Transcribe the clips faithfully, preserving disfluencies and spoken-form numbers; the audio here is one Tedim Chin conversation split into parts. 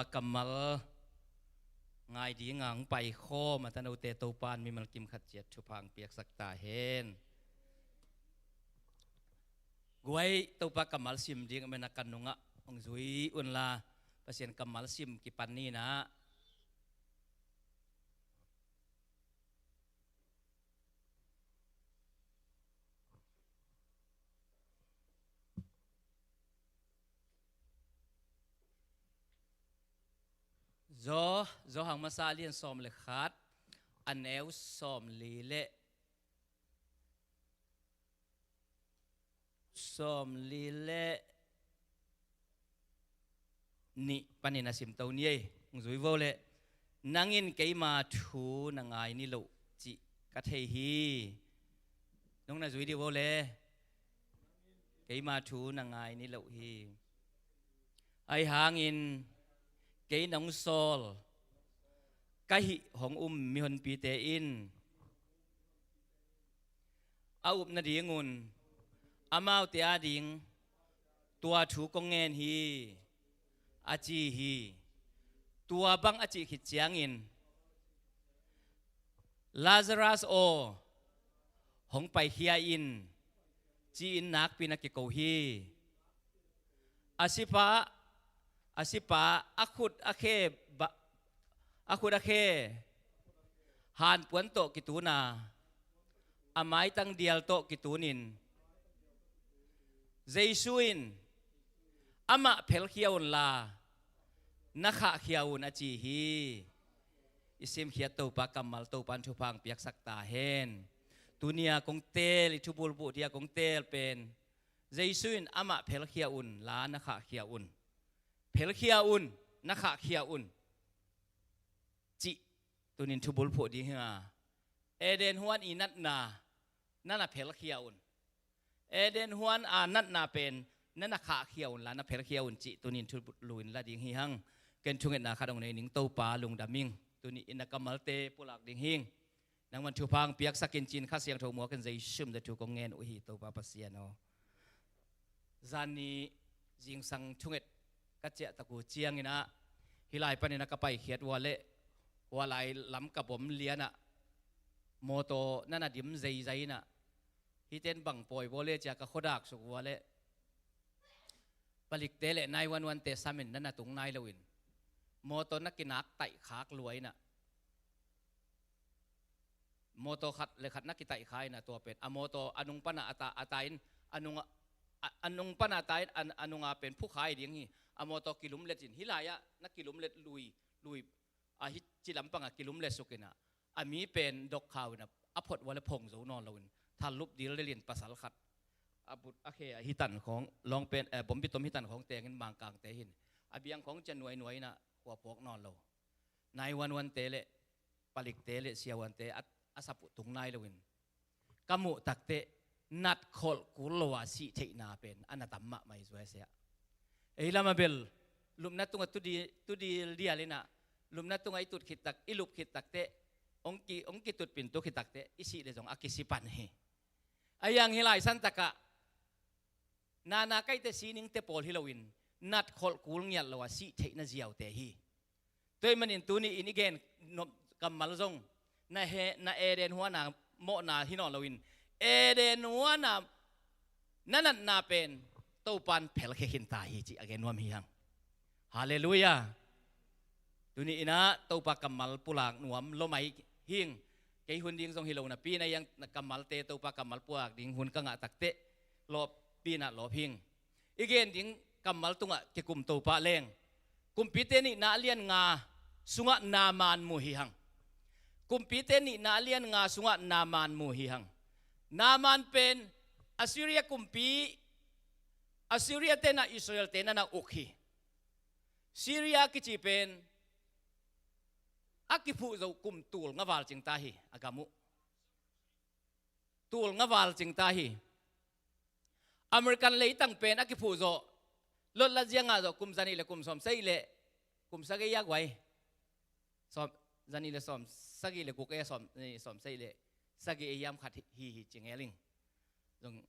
Kammal ngai ding a hong paikhawm a tanote Topa in mimal kim khat ciat thupha hong piaksak ta hen. Guai, Topa kammal sim ding a mena kan nungah hong zui unla, Pasian kammal sim kipan ni nah. Zo, Zo hang masa lian sawm le khat, a neu sawm li le sawm li le nih panin a simto ni ei. Hong zui vo le, nang in keima thu na ngai ni loh cih ka thei hi. Nong na zui dih vo le, keima thu na ngai ni loh hi. Ahi hangin kei nong sawl ka hih hong um mihonpite in a up nadingun amaute ading tua thu kong ngen hi, a ci hi. Tua bang a cih khit ciangin, Lazarus aw, hong paikhia in, ci-in nakpi na kiko hi. A sipa, a sipa a khut a khe ba, a khut a khe hanpuan tawh kituna, a maitang dial tawh kitunin, Jesu in, amah phelkhia unla, na khahkhia un, a ci hi. I simkhiat Topa kammal Topa in thupha hong piaksak ta hen. Tuni a kong teel, i thubulphuh dia kong teel pen, Jesu in amah phelkhia unla, na khahkhia un. Phelkhia un, na khahkhia un, cih tunin thubulphuh ding hi a. Eden huan i natna, na na phelkhia un. Eden huan a natna pen, na na khahkhia unla, na phelkhia un, cih tunin thulu in la ding hi hang. Ken thungetna khat hong nei ning, Topa lungdam ing. Tuni in na kammalte pulak ding hing. Nangman thupha hong piaksak in, ci-in Kha Siangtho muak in, Jesu min tawh thu kong ngen uh hi, Topa Pasian aw. Zan ni zingsang thunget ka ciahtak uh ciangin ah, hih lai panin ah ka paikhiat uh a leh, hua lai lam ka bom lian ah, mawtaw na na dim zeizai in ah, hihte in bang pawi bawl e ci-a ka khuadak suk uh a leh, palikte le nine one one te samin na na tung nai loin, mawtaw na kinak taihkhak lua in ah, mawtaw khat le khat na kitaihkha in ah, tua pen a mawtaw a nung pan ah a ta, a ta in, a nung a, a, a nung pan ah a ta in, a, a nung a pen phukha hi ding hi. A mawtaw kilumlet in, hih lai ah na kilumlet lui, lui, a hih ci lampang ah kilumlet suk in ah, a mi pen dok khau in ah, a phot uh a leh phong zo nawn loin, thal lup dildel in pasal khat a but a khe a hi tan khawng, lawng pen, eh, bombi tom hi tan khawng tengin Mangkangte hi in, a biang khawng ciang nuainuai in ah khua phawk nawn lo. Nine one one te le palikte le siavuante a, a sap uh tung nai loin, ka muh takteh, nat kholh kul lo a sih theihna pen a na tam mahmah hi, zuai sia. Ei lam a bel, lupna tungah tudi, tudi dial in ah, lupna tungah i tut khit tak, i lup khit takteh, hong ki, hong kitut pin tu khit takteh, i sih le zong a kisi pan hi. Ahi hang hih lai santak ah, nana kaihte siningte pawl hi loin, nat kholh kul ngiat lo a sih theihna ziaute hi. Tua ahih manin tuni in i gen nop kammal zong, na he, na Eden huan a mawhna hi nawn loin, Eden huan a na natna pen Topa in phelkhia khin ta hi, cih a gen nuam hi hang. Halleluiah. Tuni in ah Topa kammal pulak nuam lua mai hing. Kei hun ding zong hi lo napi in ah, ahi hang na kammalte, Topa kammal pulak ding hun ka ngah takteh, lawppi in ah lawp hing. I gen ding kammal tungah kikum to pah leng, Kumpite Nihna a lian nga sungah Naaman mu hi hang. Kumpite Nihna a lian nga sungah Naaman mu hi hang. Naaman pen Assyria kumpi, Assyriate in ah Israelte na na uk hi. Syria kici pen a kiphuh zawh kum tul nga val cing ta hi, a gam uh. Tul nga val cing ta hi. American leitang pen a kiphuh zawh, lot la zia ngah zawh, kum zanih le kum sawm sagih le, kum sagih a guai. Sawm, zanih le sawm sagih le guk e, sawm, eh, sawm sagih le sagih e hiam khat hi, hi, hi ci ngel ing. Zong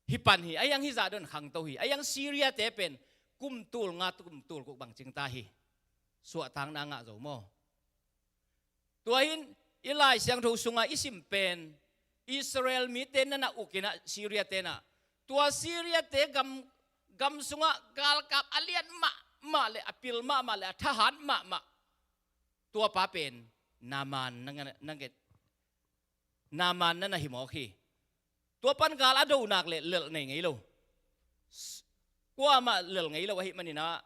hi pan hi, ahi hang hih zah don khangto hi. Ahi hang Syriate pen kum tul nga, kum tul guk bang cing ta hi. Suahtakna ngah zo maw? Tua hi-in i Lai Siangtho sungah i sim pen Israel mite na na uk in ah, Syria te na, tua Syria te gam, gam sungah galkap a lian mahmah le a pil mahmah le a thahat mahmah, tua pa pen Naaman na, na, na, Naaman na na hi mawk hi. Tua pan gal a do nak leh lelh nei ngei lo. Kuamah lelh ngei lo ahih manin ah,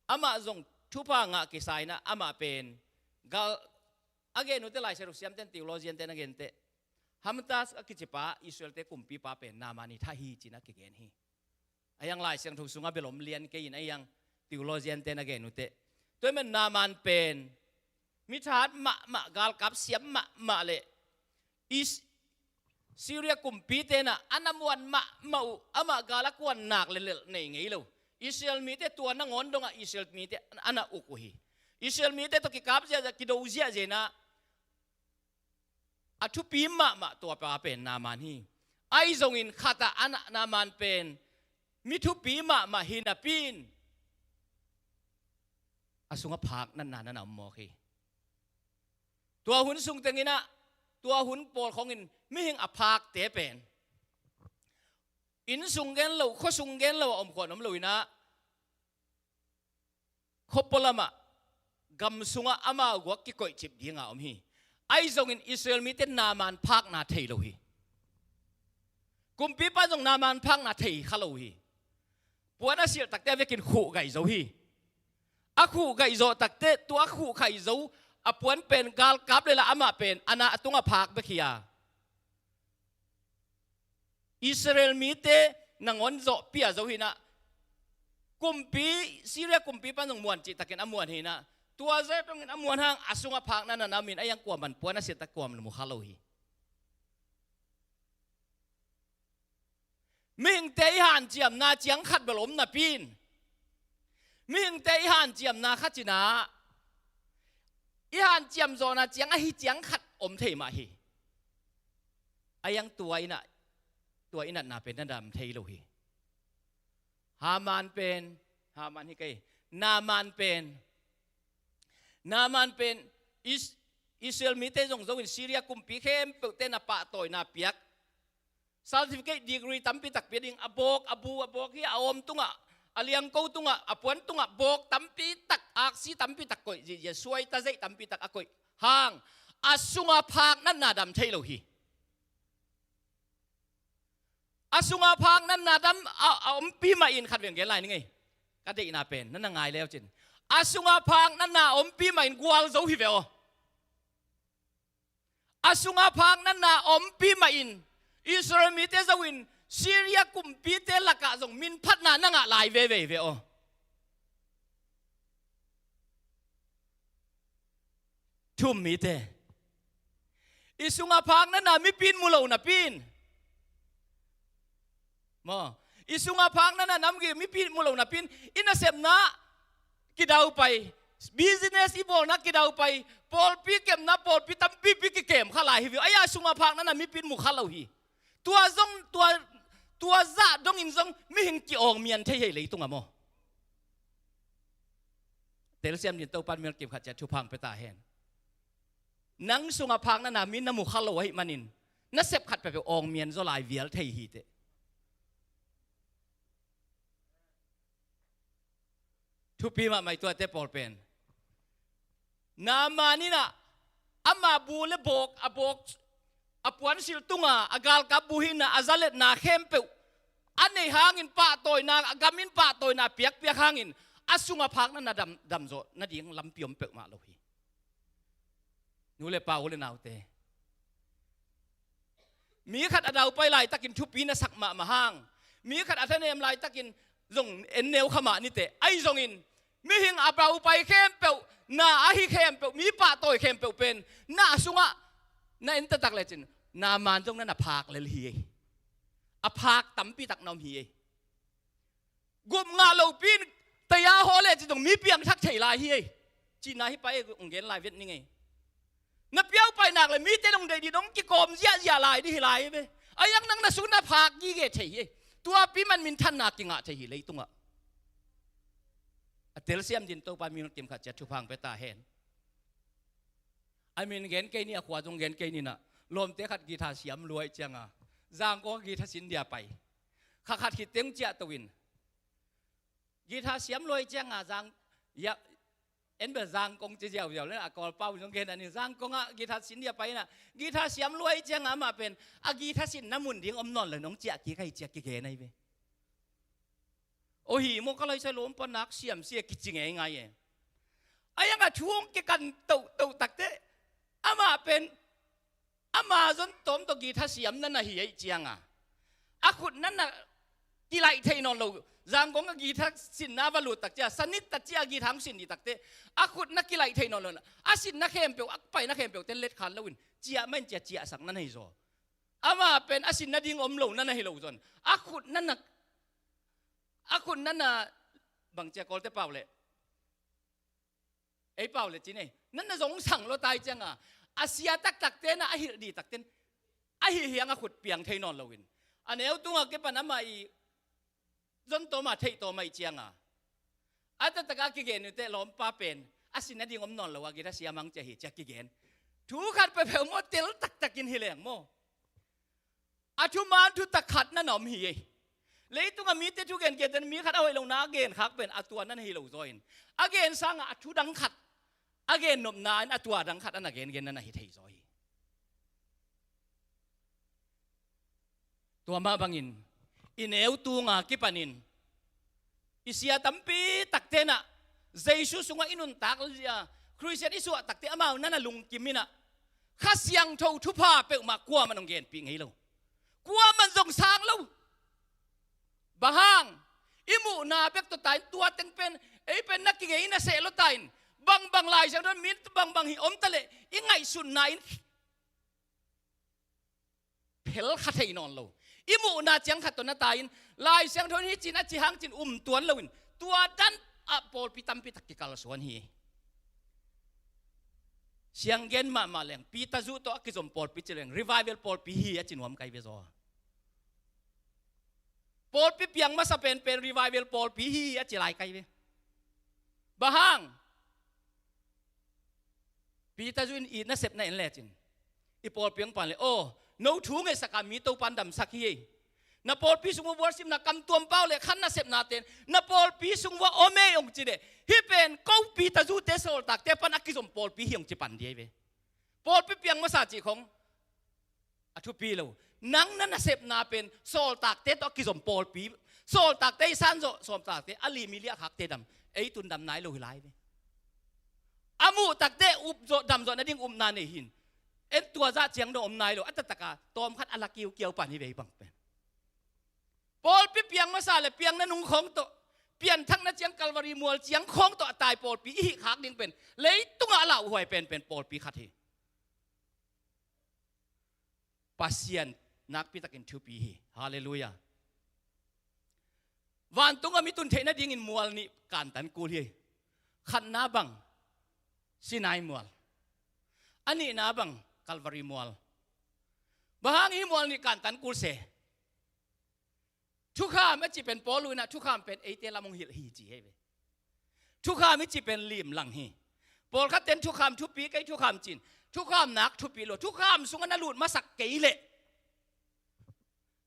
amah zong thupha ngah kisa in ah, amah pen gal a gen uh teh, Lai Siangtho siamten, theologian ten a gen teh, Hamtaz a kici pa, Israel te kumpipa pen Naaman hi thei hi ci-in a kigen hi. Ahi hang Lai Siangtho sungah bel om lian kei in, ahi hang theologian ten a gen uh teh. Tua ahih manin Naaman pen mi thahat mahmah, galkap siam mahmah le Is-, Syria kumpite na a na muan mahmah uh, amah gal a kuan nak leh lelh nei ngei lo. Israel mite tua nangawn dongah Israel mite a na uk uh hi. Israel mite tawh kikap ziahziah, kido ziahziah in ah, a thupi mahmah tua pa pen Naaman hi. Ahi zongin khat ah a na, Naaman pen mi thupi mahmah hi napi-in, a sungah phak natna na na om mawk hi. Tua hun sung teng in ah, tua hun pawl khawng in mihing a phakte pen, inn sung gen lo, khua sung gen lo a om khuan om lo in ah, khua pualam ah, gam sungah amau guak kikoihcip ding a om hi. Ahi zongin Israel mite Naaman phakna thei lo hi. Kumpipa zong Naaman phakna thei kha lo hi. Puan a silh tak teh a vekin khuh gaih zo hi. A khuh gaih zawh tak teh, tua a khuh khaih zo a puan pen galkap leh lah amah pen a na a tungah phak bek hi a, Israel mite nangawn zawh pia zo hi in ah, kumpi, Syria kumpipa zong muan cih takin a muan hi in ah, tua zah dongin a muan hang a sungah phak natna na om in, ahi hang kuaman puan a silh tak kuaman mu kha lo hi. Mihingte i hanciamna ciang khat bel om napi-in, mihingte i hanciamna khat in ah, i hanciam zawhna ciang ahi ciang khat om thei mah hi. Ahi hang tua in ah, tua i natna pen na dam thei lo hi. Haman pen, Haman hi kei, Naaman pen, Naaman pen Is-, Israel mite zong zo in Syria kumpi khempeuhte na pahtawina piak, certificate, degree tampi tak pia ding, a bawk, a bu, a bawk hi a awm tungah, a liangko tungah, a puan tungah bawk tampi tak, aksi tampi tak koih, zia, zia suaita zeih tampi tak a koih hang, a sungah phak natna dam thei lo hi. A sungah phak natna dam a, a ompi mah in, khat veng gen lai ning ei. Ka deihna pen na na ngai leu cin, a sungah phak natna a ompi mah in gualzo hi ve aw. A sungah phak natna a ompi mah in Israel mite zo in Syria kumpite lakah zong minphatna na ngah lai veve hi ve aw. Thu-um mite, i sungah phak natna mipi in mu lo napi-in, maw, i sungah phak natna namgih mipi in mu lo napi-in, i nasepna kidaupai, business i bawlna kidaupai, pawlpi kemna pawlpi tampipi kikem kha lai hi ve aw. Ahi a sungah phak natna mipi in mu kha lo hi. Tua zong, tua, tua zah dongin zong mihing ki-awngmian thei hi leitungah maw. Telsiam din, Topan mial kim khat ciat thupha hong pia ta hen. Nang sungah phak natna mi na mu kha lo ahih manin, na sep khat peuhpeuh awngmian zaw lai vial thei hi teh. Thupi mahmah hi tuate pawl pen. Naaman in ah, ama bu le bawk, a bawk, a puansilh tunga a galkap bu hi in ah, a zaletna khempeuh a neih hangin pahtawina, a gam in pahtawina a piakpiak hangin, a sungah phak natna dam, damzawh nading lampi om peuhmah lo hi. Nu le pa, u le naute, mi khat a daupai laitakin thupi na sak mahmah hang, mi khat a thanem laitakin zong en neu kha mah ni teh. Ahi zongin mihing a daupai khempeuh, na ahi khempeuh, mi pahtawi khempeuh pen na sungah na en taktak lecin, Naaman zong na na phak lel hi ei. A phak tampi tak na om hi ei. Gup ngah lopi in taya haw lecin zong mi piangthak thei lai hi ei. Cihna hi pah ei, hong gen lai vet ning ei. Na piaupai nak le mite nong deih dih, nong kikawm ziahziah lai dih hi lai hi ve. A iang nang na sung na phak gige thei hi ei. Tuapi man minthanna kingah thei hi leitungah. A telsiam din Topa min kim khat ciat thupha hong pia ta hen. A min gen kei ni, a khua zong gen kei ni na. Lawmte khat guitar siam lua ahih cianga Zangkong a guitar sin dia pai. Kha khat khit teng ciah to in guitar siam lua ahih cianga Zang, ya, en bel Zangkong ci ziauziau le a Kawlpau zong gen a ni, Zangkong ah guitar sin dia pai na. Guitar siam lua ahih cianga amah pen a guitar sinna mun ding om nawn lo, nong ciah kik ahi ci a kigen ahi ve. Aw hi maw, ka laisai lawmpa nak siam sia kici ngeingai e. A yang a thu hong kikan tohtoh takte amah pen ama zon tawm tawh guitar siam na na hi ahih cianga a khut na na kilaih thei nawn lo. Zangkong a guitar sinna va lut tak cia, sanit tak cia guitar hong sin ni takte a khut na kilaih thei nawn lo. A sinna khempeuh, a paina khempeuh ten let khan loin ciah main cia ciahsak na na hi zaw. Amah pen a sin nading om lo na na hi lo zon. A khut na na, a khut na na, bang cia Kawlte pau le, ei pau le ci nei, na na zong sang lo tai cianga a sia taktakte na a hilh di takten a hih hiang a khut piang thei nawn loin a neu tunga kipan amah i zon tawma theih tawma ih cianga a taktak a kigen uh teh lawmpa pen a sin nading om nawn lo a guitar siam hang cia hi cia kigen. Thu khat peuhpeuh maw, tel taktakin hi leng maw, a thuman thutak khat na na om hi ei. Leitunga mite thugen kei ten mi khat a hoih lo na a genkhak pen a tua na na hi lo zaw in a gen sanga a thu dang khat a gen nopna in a tua dang khat a na gengen na na hi thei zaw hi. Tua mah bangin i neu tunga kipanin i sia tampi takte na Jesu sungah i nuntak zia Khristian i suah takte amau na na lungkim ina Kha Siangtho thupha peuhmah kuaman hong genpih ngei lo. Kuaman zong sang lo. Bang hang i muhna bek tawh tain tua teng pen ei pen na kingei na seh lo tain bangbang Lai Siangtho mi bangbang hi om ta leh i ngaihsutna in phel kha thei nawn lo. I muhna ciang khat tawh na tai-in Lai Siangtho in hi cin a ci hang cin um tuan loin tua dan ah pawlpi tampi tak kikalsuan hi. Sianggen mahmah leng Peter Zu tawh a kizom pawlpi ci leng revival pawlpi hi a ci nuam kai ve zaw. Pawlpi piang masa penpen revival pawlpi hi a ci lai kai ve. Bang hang Peter Zu in i nasepna en lecin i pawlpi hong pan le aw no thu ngeisaka mi Topan damsak hi ei. Na pawlpi sung uh worship na kamtuam pau le khan nasepna ten na pawlpi sung uh om ei hong ci le hih pen ko Peter Zute sawltakte pan a kizom pawlpi hi hong ci pan di ei ve. Pawlpi piang masa cih khong a thupi lo. Nang na nasepna pen sawltakte tawh a kizom pawlpi. Sawltakte i sanzawh sawltakte a lim i liahkhakte dam ei tun dam nai lo hi lai ve. A muh takte upzawh damzawh nading upna nei hin en tua zah ciang dong om nai lo a taktaka tawmkhat a la kiukiau pan hi ve hi bang pen. Pawlpi piang masa le piang na nung khawng tawh pianthakna ciang Kalvari mual ciang khawng tawh a tai pawlpi i hih khak ding pen leitungah a lauhuai penpen pawlpi khat hi. Pasian nakpitakin thupi hi. Halleluiah. Vantungah mi tun theih nadingin mual nih kantan kul hi. Khatna bang Sinai mual. A nihna bang Kalvari mual. Bang hang hi mual nih kantan kul se. Thukham a cih pen Paul inah thukham pen eite lam hong hilh hi ci hei ve. Thukham i cih pen limlang hi. Pawlkhat ten thukham thupi kei thukham cin thukham nak thupi lo thukham sungah na lut masak kei leh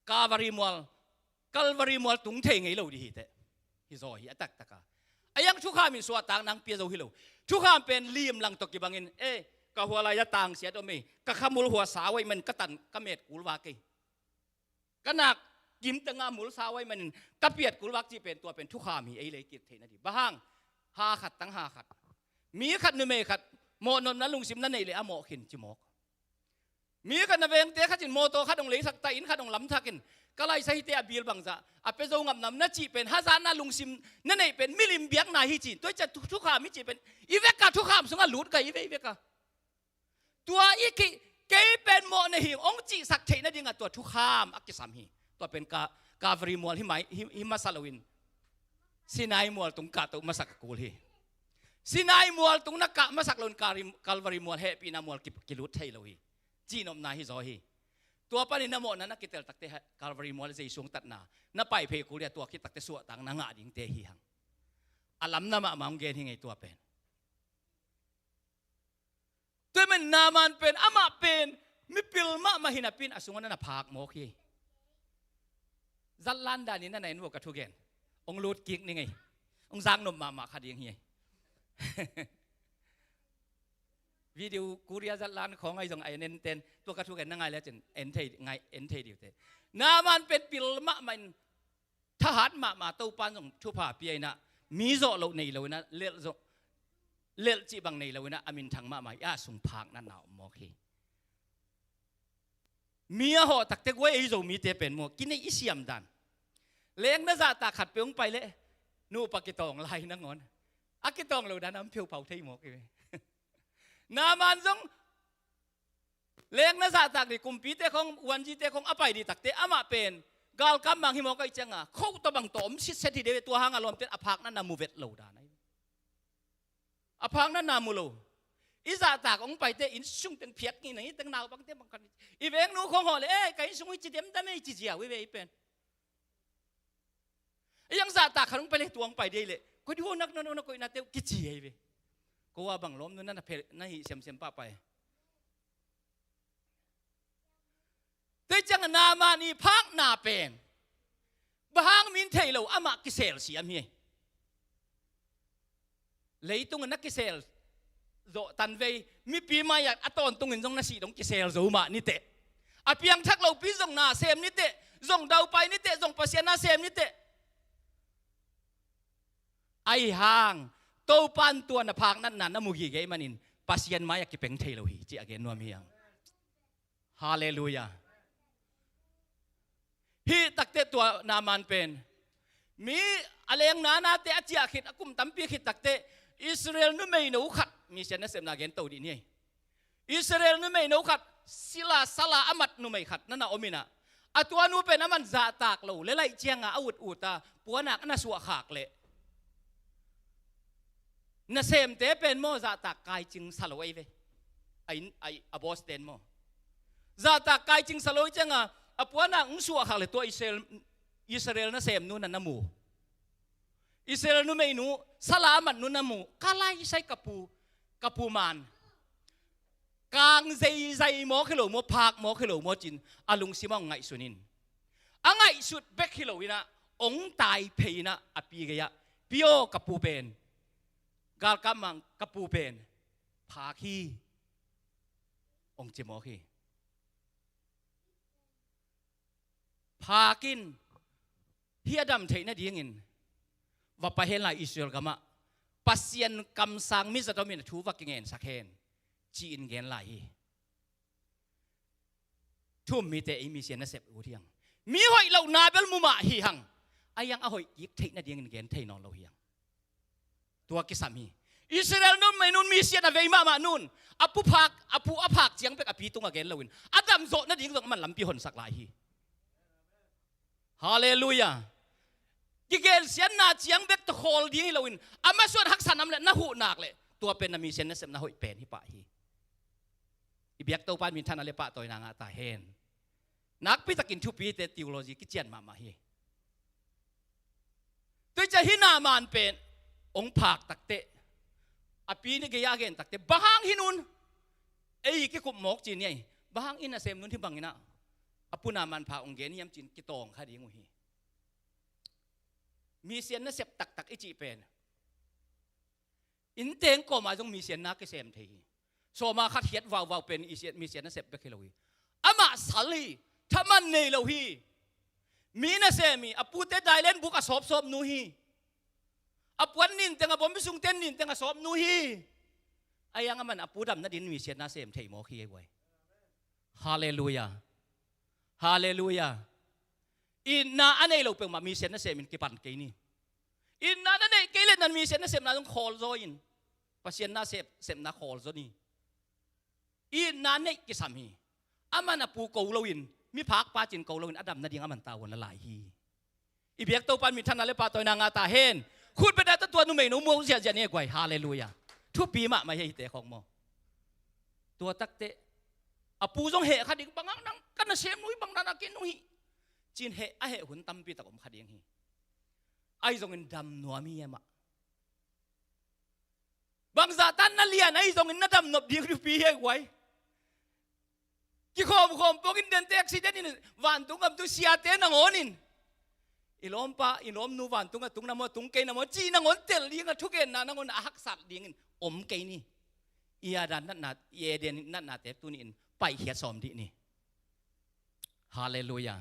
Kalvari mual Kalvari mual tung thei ngei lo di hi teh. Hi zaw hi a taktaka a yang thukham in suahtak nang pia zo hi lo. Thukham pen limlang tawh kibangin e ka hua lai a tangsiat om ei ka khamul hua sau ei man ka tan ka met kul va kei. Ka nak gimtengah mulsa huai manin ka piat kulvak cih pen tua pen thukham hi ei lei kik theihna di. Bang hang ha khat tang ha khat mi khat numei khat mawhnopna lungsim na neih leh a mawh khin ci mawk. Mi khat na vengte khat in mawtaw khat hong leisak ta inn khat hong lamthakin ka laisa hite a bil bangzah a pia zo ngapnam na cih pen hazatna lungsim na neih pen milim biakna hi ci. Tua i ciah thukham hi cih pen i veka thukham sungah lut ka i ve i veka. Tua i kei pen mawh na hi hong cihsak theih nadingah tua thukham a kisam hi. Tua pen Kalvari mual hi masa loin Sinai mual tung kahto masak a kul hi. Sinai mual tung na kah masak loin Kalvari mual hehpihna mual kilut thei lo hi. Cihnopna hi zaw hi. Tua panin na mawhna na kitel takte Kalvari mual Jesu hong tatna na paiphei kul hi a tua khit takte suahtak na ngah dingte hi hang. a lamna mahmah hong gen hi ngei tua pen. Tua ahih manin Naaman pen, amah pen mipil mahmah hi napi-in a sungah na phak mawk hi. Zatlan danin na na en uh a ka thugen. Hong lut kik ni ngei. Hong zaknop mahmah kha ding hi. Video Korea zatlan khawng ahi zong a en enten, tua ka thugen na ngai lecin en thei, ngai, en thei ding uh teh. Naaman pen pil mahmah in, thahat mahmah, Topan zong thupha pia in ah, mi zawh loh nei lo in ah, lelh zawh, lelh cih bang nei lo in ah, a minthang mahmah hi, a sung phak natna om mawk hi. Mi a hawh tak teh guai, ei Zomite pen maw, kinei i siam dan. Leng na zahtak khat peuh hong pai leh nupa kitawng lai nangawn, a kitawng lo dan a om pheuphau thei mawk hi ve. Naaman zong leng na zahtak ding, kumpite khawng, uanzite khawng a pai ding tak teh amah pen galkap mang hi mawk ahih ciangin, kho tawh bang tawh om sitset hi ding ve, tua hangin a lawmte'n a phak natna mu vet lo dan ahi. A phak natna mu lo. I zahtak hong pai teh inn sung teng phiat ngei, na inn teng naupangte bang khat, i vengnu khawng hawh leh, "Eh, ka inn sung hi ci demdam ei," ci ziau hi ve ei pen. Ei ang zahtak khat hong pai leh, tua hong pai ding leh, "Koi ding hawh nak na, na koihnate uh," kici hi ve. Ko a bang lawmnu na na phe, na hih semsem pahpah hi. Tua ciangin Naaman i phakna pen bang hang min thei lo, amah kisel siam hi. Leitungah na kisel zawh tanvei, mipi mai-ah a tawntungin zong na sih dong kisel zo mah ni teh. A piangthak lopi zong nasem ni teh, zong daupai ni teh, zong Pasian nasem ni teh. Ahi hang, Topan tua na phak natna na mu gige ahih manin Pasian mai-ah kipeng thei lo hi, ci a gen nuam hi hang. Halleluiah. Hih tak teh tua Naaman pen, mi a leng nanate a ciah khit, a kum tampi khit tak teh, Israel numeino khat, Misian nasepna gen to dih ni. Israel numeino khat, Sila, Sala a mat numei khat na na om in ah, a tua nu pen aman zahtak lo lel ahih ciangin a ut ut a, puanak a na suahkhak leh, nasemte pen maw, zahtak kaicing sa lo ahi ve. A inn, a, a boss ten maw, zahtak kaicing sa lo ahih ciangin a puanak hong suahkhak leh tua Israel, Israel nasemnu na na mu. Israel numeinu, Sala a matnu na mu. Ka lai sai, ka pu, ka pu man. Kang zeizai mawk hi lo maw, phak mawk hi lo maw, ci-in a lungsim ah hong ngaihsun in, a ngaihsut bek hi lo in ah, hong tai phei in ah, a pi gei-ah, "Pi aw, ka pu pen, galkap mang, ka pu pen phak hi," hong ci mawk hi. Phak in, hih a dam theih nadingin va pai hen la, Israel gamah Pasian kamsang mi zat om in a thu va kingensak hen, ci-in gen lai hi. Thu-um mite, ei Misian nasep ut hi hang. Mi hoih lohna bel mu mah hi hang. Ahi hang a hoih kik theih nadingin gen thei nawn lo hi hang. Tua kisam hi. Israel numeinun, Misian a vei mahmah nun, a pu phak, a pu a phak ciang bek a pi tungah gen lo in, a dam zawh nading zong aman lampi honsak lai hi. Halleluiah. Kigensiatna ciang bek tawh khawl ding hi lo in, a masuan haksa nam leh na huh nak leh, tua pen na Misian nasepna hoih pen hi pah hi. I biak Topa in minthanna leh pahtawina ngah ta hen. Nakpitakin thupite theology kician mahmah hi. Tua ciang hih Naaman pen hong phak tak teh, a pi gei-ah a gen tak teh, "Bang hang hih nun, ei kikup mawk," ci-in hi. "Bang hang i nasemnun hih bangin ah a pu Naaman phak hong gen hiam?" ci-in kitawng kha ding uh hi. Misian nasep taktak i cih pen, innteng kawmah zong Misian na kisem thei hi. Sawma khat hiat vauvau pen Misian nasep bek hi lo hi. Amah sal hi, thaman nei lo hi. Mi nasem hi, a pute dailen buk a sawpsawpnu hi. A puan ninteng, a bawm sungten ninteng a sawpnu hi. Ahi hang aman a pu dam nadingin Misian nasem thei mawk hi ei guai. Halleluiah. Halleluiah. Itna a nei lo peuhmah Misian nasemin kipan kei ni. Itna na neih kei leh nan Misian nasepna zong khawl zaw in, Pasian nasep, sepna khawl zaw ni. Itna neih kisam hi. Aman a pu ko loin, miphakpa ci-in ko loin, a dam nading aman tavuan la lai hi. I biak Topa in minthanna leh pahtawina ngah ta hen. Khut beng a, tua numeinu mu ziahziah ni ei guai. Halleluiah. Thupi mahmah hi ei, hihte khawng maw. Tua tak teh a pu zong heh kha ding, "Bang hang nang ka nasemnu hi, bang dan a ka inn uh hi," ci-in heh, a heh hun tampi tak om kha ding hi. Ahi zongin dam nuam hi amah. Bangzah tan na lian ahi zongin na dam nop ding thupi hi ei guai. Kikhawmkhawm pongin dente accident in vantung gam tung siate nangawn in, i lawmpa i lawmnu vantung a tung na maw, tung kei na maw, cih nangawn tel ding a, thugenna nangawn a haksat dingin om kei ni. I Adam natna, i Eden natnate tuni in paihkhiat sawm dih ni. Halleluiah.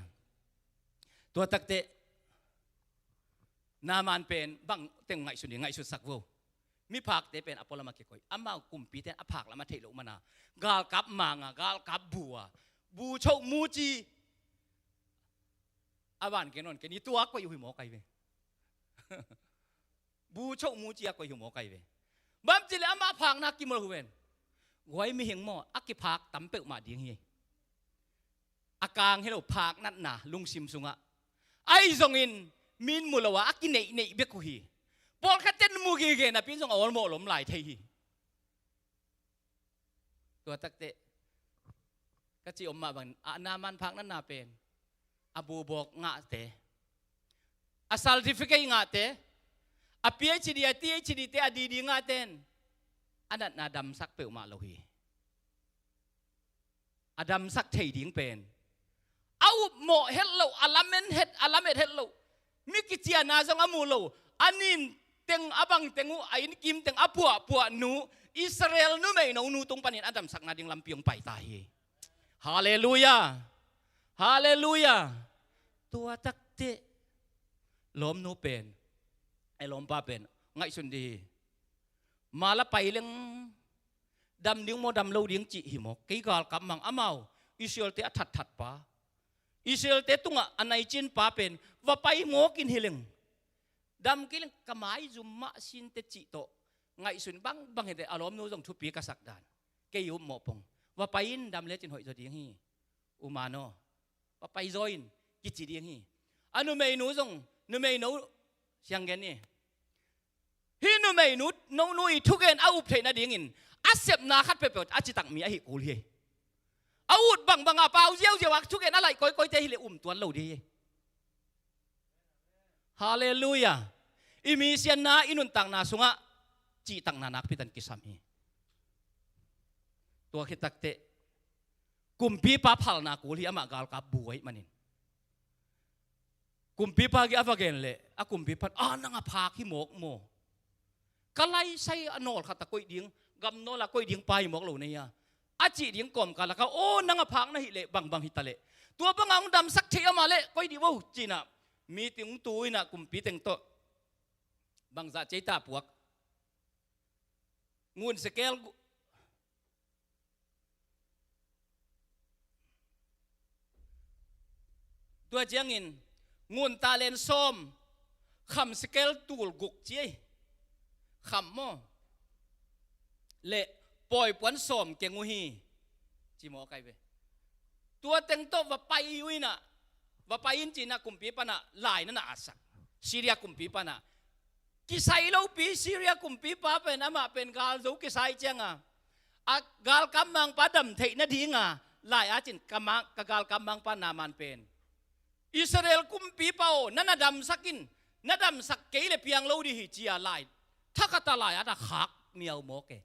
Tua takteh Naaman pen bang teng ngaihsun ding, ngaihsutsak vo. Miphakte pen a pualam a kikoih. Amau kumpite a phak lam a theih loh mana galkap mang a, galkap bu a, bu choh mu ci a van ken on ken i tua koih uh hi maw kai ve. Bu choh mu ci a koih uh hi maw kai ve. Bang ci le amah phakna kimol uh ven. Guai mihing maw a kiphak tam peuhmah ding hi. A kang hi lo phak natna lungsim sungah. Ahi zongin min mu lo a, a kineihneih bek uh hi. Pawlkhatte in mu gige napi in zong a awlmawh lom lai thei hi. Tua takteh ka cih om mah bangin a Naaman phak natna pen a bubawk ngahte, a certificate ngahte, a PhD, a ThD te, a DD ngahte in a natna damsak peuhmah lo hi. A damsak thei ding pen a upmawh het loh, a lamen het, a lamet het loh, mi kiciana zong a mu lo, a nin teng, a bang teng uh, a innkim teng a puahpuah nu, Israel numeino nu tung panin a damsakna ding lampi hong paita hi. Halleluiah. Halleluiah. Tua takteh lawmnu pen, ei lawmpa pen ngaihsun dih hi. Mala pai leng dam ding maw, dam lo ding cih hi maw. Kei galkap mang, amau Israelte a thatthat pa, Israelte tungah a naicin pa pen va pai mawk in hi leng, dam kei leng ka maizum mah sinte cih tawh ngaihsun bangbang hi teh a lawmnu zong thupi ka sak dan. Kei upmawh pong. Va pai in, dam lecin hoih zaw ding hi. U man aw, va pai zaw in kici ding hi. A numeinu zong, numeino siang gen ni. Hih numeinu, nonu i thugen a up theih nadingin a sepna khat peuhpeuh a citak mi ahi kul hi. A ut bangbang a pau ziauziau a thugen a laih kawikawite hileh um tuan lo dih hi. Halleluiah. I misianna, i nuntakna sungah cihtakna nakpi tan kisam hi. Tua khit takteh kumpipa phalna kul hi, amah galkap bu ahih manin. Kumpipa kiang a va gen leh a kumpipa in, "A, nang a phak hi mawk maw? Ka laisai a nawl khat a koih ding, gam nawl a koih ding pa hi mawk lo na hia?" a cih ding kawmkal lakah, "Aw, nang a phak na hih leh bangbang hi ta leh, tua bangah hong damsak theih amah leh koih dih vo," ci-in ah meeting hong tu in ah kumpi teng tawh bangzah cei ta puak. Ngun sekel gu-, tua ciangin ngun talent sawm, kham sekel tul guk ci ei. Kham maw? Leh pawi puan sawm keng uh hi, ci mawk ai ve. Tua teng tawh va pai uh in ah, va pai in ci-in ah kumpipa in ah lai na na atsak. Syria kumpipa in ah, kisai lopi, Syria kumpipa pen, amah pen galzo kisai ciang a, a galkap mangpa dam theih nading a lai-at in, "Ka mang, ka galkap mangpa Naaman pen Israel kumpipa aw, na na damsak in, na damsak kei leh piang lo dih hi," ci-a lai, thakhat a lai-at a khak miau mawk e.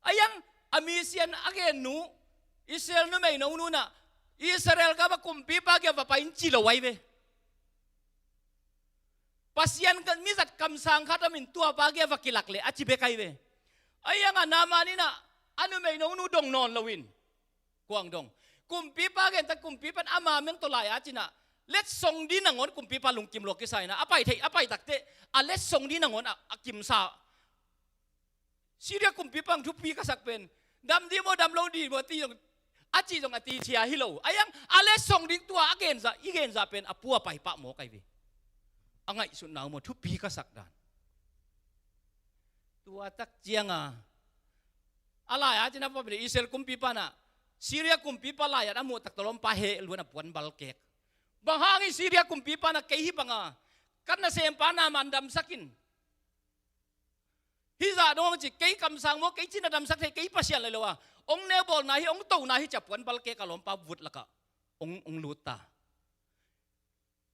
A iang a misian a gen nu, Israel numeino nu in ah Israel gam a kumpipa kiang va pai in ci lo ai ve. Pasian ka, mizat kamsang khat om in, tuapa kiang va kilak leh a ci bek ai ve. A iang a Naaman in ah a numeino nu dong nawn lo in, kuang dong. Kumpipa gen ta, kumpipa in ama meng tawh lai-at in ah letsong ding nangawn kumpipa lungkim lua kisa in ah, a pai theih, a pai takteh a letsong ding nangawn a, a kimsa. Syria kumpipa in thupi ka sak pen, "Dam dih maw, dam lo dih maw?" a ti zong, a cih zong a ti cia hi lo. A iang a letsong ding tua a genzah, i genzah pen a pua pai pah mawk ai ve. A ngaihsutna uh maw, thupi ka sak dan. Tua tak ciang a, a lai-at in a va pai leh Israel kumpipa in ah Syria kumpipa lai-at a muh tak tawh lawmpa heh luan a puan balkek. "Bang hang hi Syria kumpipa in ah kei hih banga ka nasempa Naaman damsak in? Hih zah dong hong ci, kei kamsang maw, kei cih na damsak thei, kei Pasian lai lo a, hong neubawlna hi, hong tona hi," ci-a puan balkek a lawmpa vut lakah hong, hong lut ta.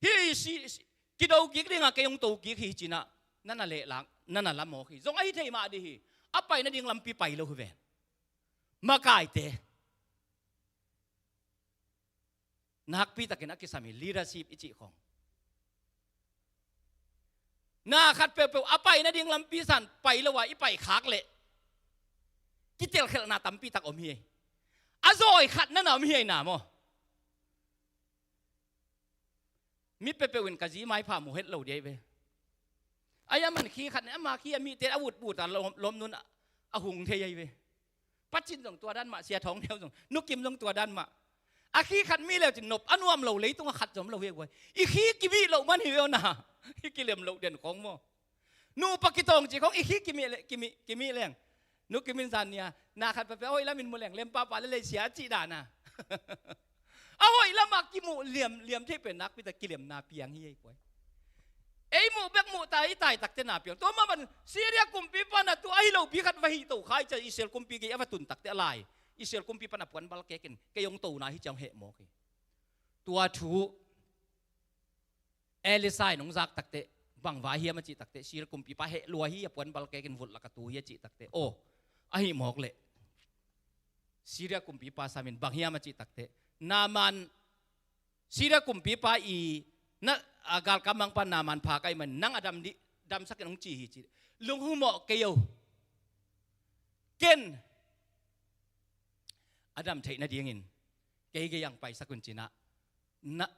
"Hih si, si, kido kik ding a, kei hong to kik hi," ci-in ah na na lehlak, na na la mawk hi. Zong ahi thei mah dih hi. A pai nading lampi pai lo hi ven. Makaite, nakpi takin a kisam hi, leadership i cih khong. Na khat peuhpeuh a pai nading lampi san pai lo a i pai khak leh kitelkhelhna tampi tak om hi. A zawi khat na na om hi na maw. Mi peuhpeuh in ka zi maipha mu het lo dih hi ve. A ya man khi khat ne, ama khi a mite a vutput a lawm, lawmnun a, a hung thei hi ve. Pa Cin zong tua dan mah, Sia Thawng Neu zong, Nu Kim zong tua dan mah. A khi khat mi leu cin nop a nuam lo, leitung a khat zong om lo hi guai. I khi kimih loh man hi ve aw na. I kilem loh den khong maw. Nupa kitawng cih khong i khi kimih le, kimih, kimih leng. Nu Kim in zan nia, na khat peuhpeuh a hoih lam in mu leng, lem pahpah le lei sia cih dan a. A hoih lam a kimuh liam, liam thei pen nakpi tak kilemna piang hi ei guai. Ei muh bek muh ta i tai takte na piang. Tua mah ban Syria kumpipa na tua ahi lopi khat va hih to khai cia Israel kumpi gei a va tun takte a lai. Israel kumpipa na puan bal kekin kei hong tona hi cia hong heh mawk hi. Tua thu Elisha in hong zak takte, bang va hiam a cih takte, Syria kumpipa heh lua hi, a puan bal kekin vut lak a tu hi a cih takte, aw, ahi mawk leh Syria kumpipa sam in bang hiam a cih takte, Naaman, Syria kumpipa i na, a, galkap mangpa Naaman pha ka hih man nang a dam dih, damsak in hong ci hi ci. Lunghumawh kei o. Ken a dam theih nadingin kei gei ang paisak un ci-in ah, na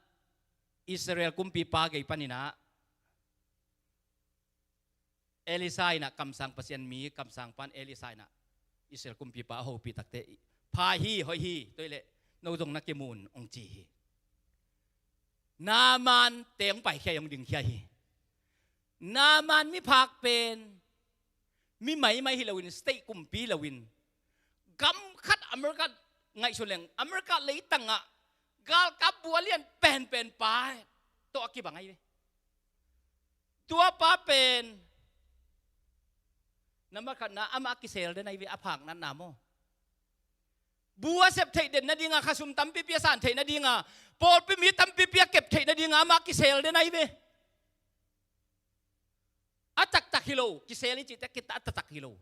Israel kumpipa gei panin ah Elisha in ah kamsang Pasian mi, kamsang pan Elisha in ah Israel kumpipa a hopih takte, pha hi, hoih hi, tua hi leh no zong na kimu un hong ci hi. Naaman te hong paikhia hi, hong dingkhia hi. Naaman miphak pen mi maimai hi loin, state kumpi hi loin, gam khat America ngaihsun leng, America leitang ah galkap bua lian penpen pa tawh a kibang ahi ve. Tua pa pen na makhatna amah a kisel den ahi ve, a phak natna maw. Bu a sep theih den nadinga, khasum tampipi a san theih nadinga, pawlpi mi tampipi a kep theih nadinga amah a kisel den ahi ve. A taktak hi lo, kisel i cihte kita a taktak hi lo.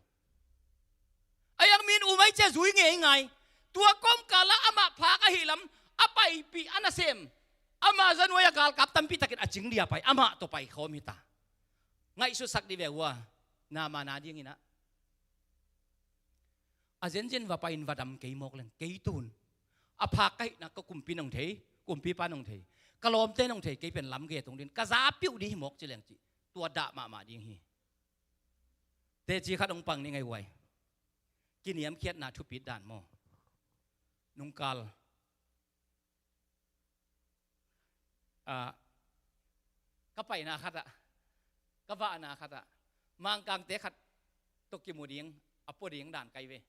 A yang min um ai cia zui ngeingai. Tua kawmkal ah amah phak ahi lam a paipih a nasem, ama zanuai a galkap tampi takin a cing dia pai, amah tawh paikhawm hita. Ngaihsutsak dih ve ua, Naaman a dingin ah. A zenzen va pai-in va dam kei mawk leng, kei tun a phak ka hihna ka kumpi nong thei, kumpipa nong thei, ka lawmte nong thei, kei pen lam ge tong din ka za piuh dih hi mawk ci leng cih, tua dah mahmah ding hi. Teci khat hong pang ni ngei uai. Kiniamkhiatna thupit dan maw. Nungkal ah, ka paina khatah, ka vahna khatah, Mangkangte khat tawh kimu ding, a pua ding dan kai ve.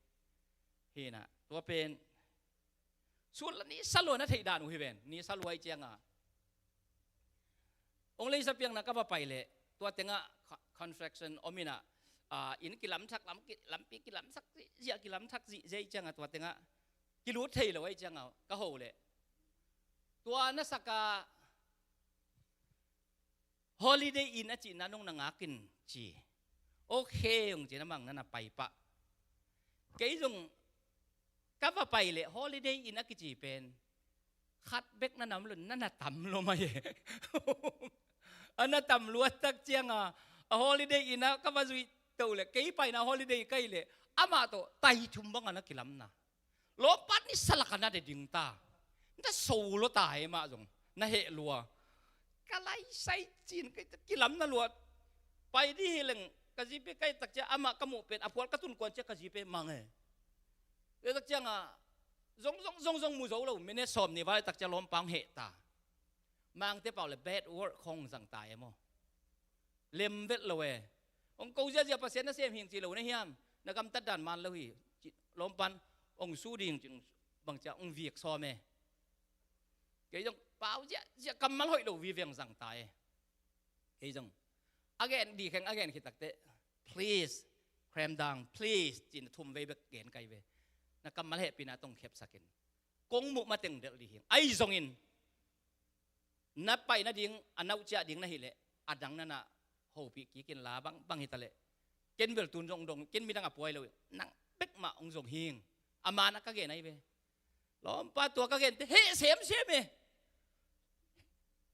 Hi na, tua pen sun la ni sa lua na theih dan uh hi ven, ni sa lua i cianga. Ong leisa piangna ka va pai leh, tua tengah co-, construction om inah, ah, inn kilamsak, lam ki-, lampi kilamsak, zia kilamsak zih, zia i cianga tua tengah kilut thei lo ahi cianga ka ho leh. Tua na saka holiday inn a cihna nong na ngakin ci. Okay, ong ci na mang na na pai pah. Kei zong ka va pai leh holiday inn a kici pen khat bek na nam lo, na na tam lo mai e. A na tam luat tak cianga, a holiday inn a ka va zuih to leh, kei paina holiday kai leh, amah tawh tai thum banga na kilamna. Lawmpa ni salaka na de ding ta. Na so lo ta e mah zong. Na heh lua. Ka lai sai cin kai ta kilamna lua. Pai dih hi leng ka zipe kai tak cia amah ka muh pen a pual ka tun kuan cia ka zipe mang e. Tua tak cianga zong zong zong zong mu zo lo. Minute sawm ni val tak cia lawmpa hong heh ta. Mangte pau le bad word khong zang ta e maw. Lem vet lo e. Ong ko ziazia Pasian na sem hing ci lo na hiam? Na gamtat dan man lo hi. Ci, lawmpan ong su ding ci, bang cia ong viak sawm e. Kei zong pau ziazia kammal hoih lo viviang zang ta e. Kei zong a gen di kheng a gen khit takte, please, cram down, please, ci na thum vei bek gen kai ve. Na kammal hehpihna tong khepsakin. Kong muh mateng delh dih hing. Ahi zongin na pai nading a nauh ciah ding na hileh a dang na na hopih kik in la bang bang hi ta leh. Ken bel tun zong dong, ken midang a puai lo, nang bek mah hong zong hing. A man a ka gen ahi ve. Lawmpa, tua ka gente heh semsem e.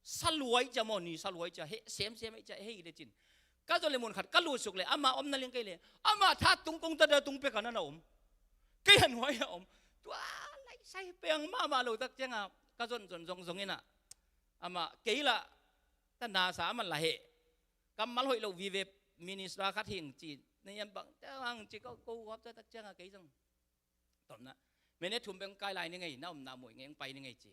Sa luai cia maw, ni sa luai cia, heh semsem e cia, hei le cin. Ka zon le mun khat ka lut suk le, ama omna liang kei le, ama that tung kong tada tung pek a na na om. Kei a nuai a om. Tua lai sai peng mahmah lo tak cianga, ka zon zon zong zong ina. Ama kei la, ta na sa ama la heh. Kammal hoih lo vive, minister khat hing ci, na yan bang, ta hang ci ko, ko huap ta tak cianga kei zong. Tomna, minute thum beng kai lai ni ngei, na omna muih ngei, ong pai ni ngei ci.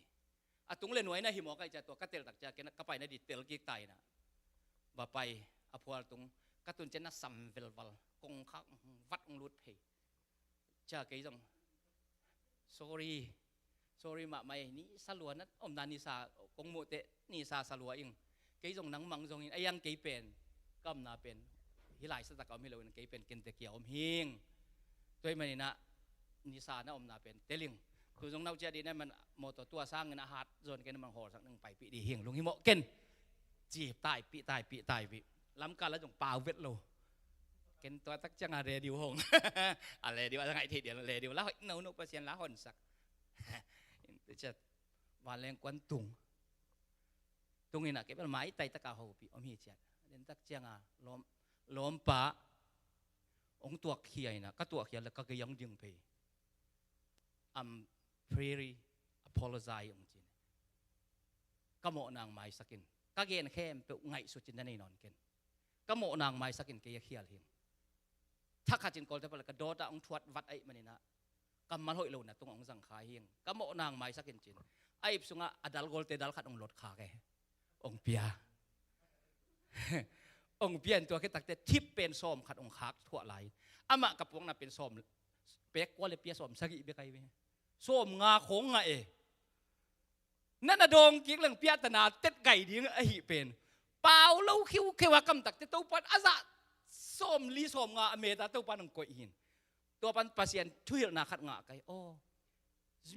A tung le nuai na hi mawk ai cia, tua ka tel tak cia, kei na ka pai na di tel kik tai na. Va pai, a phual tung, ka tun cia na sam velval, kong khak, vat ong lut phei. Cia kei zong. Sorry. Sorry mahmah e, ni sa lua na omna ni sa, kong muh teh, ni sa sa lua ing. Kei zong nang mang zongin, a yang kei pen, ka omna pen, hi lai sa tak a om hi lo in kei pen, ken te kia om hing. Tua hi maninah, ni sa na omna pen, teling. Tu zong nau cia di na man, mawtaw tua sangin a hat, zon ken man hawlsak nang paipih di hing, lung hi mawh ken. Ci taipih, taipih, taipih. Lamkal a zong pau vet lo. Ken tua tak cianga radio hong. A radio a ngaih thei dial, radio la hoih no no Pasian la honsak. Tua ciat. Vanleng kuan tung. Tung ina kei bel maitai taka hopih om hi ciat. Den tak cianga lawm, lawmpa. Ong tuak khia ina, ka tuak khia le ka gei ang ding pei. I'm very apologize ong cin. Ka mawh nang maisakin. Ka gen khempeuh ngaihsut cin na nei nawn ken. Ka mawh nang maisakin kei a khial hing. Thakhat cin kawlte pale ka dawta ong thuat vat aih manina. Kammal hoih lo na tung ong zang kha hing. Ka mawh nang maisakin cin. A ip sunga a dal golte dal khat ong lot kha ke. Ong pia. Ong pia in tua ke takte thip pen sawm khat ong khak thuah lai. Amah ka puakna pen sawm pek kua le pia sawm sagih bek ai ve. Sawm nga khong nga e. Na na dawng kik leng piahtana tet gai ding ahi pen. Pau lo khiukheu a kam takte Topan a zah sawm li sawm nga a meta Topan ang koih hin. Tua pan Pasian thuhilhna khat ngah kai. Aw.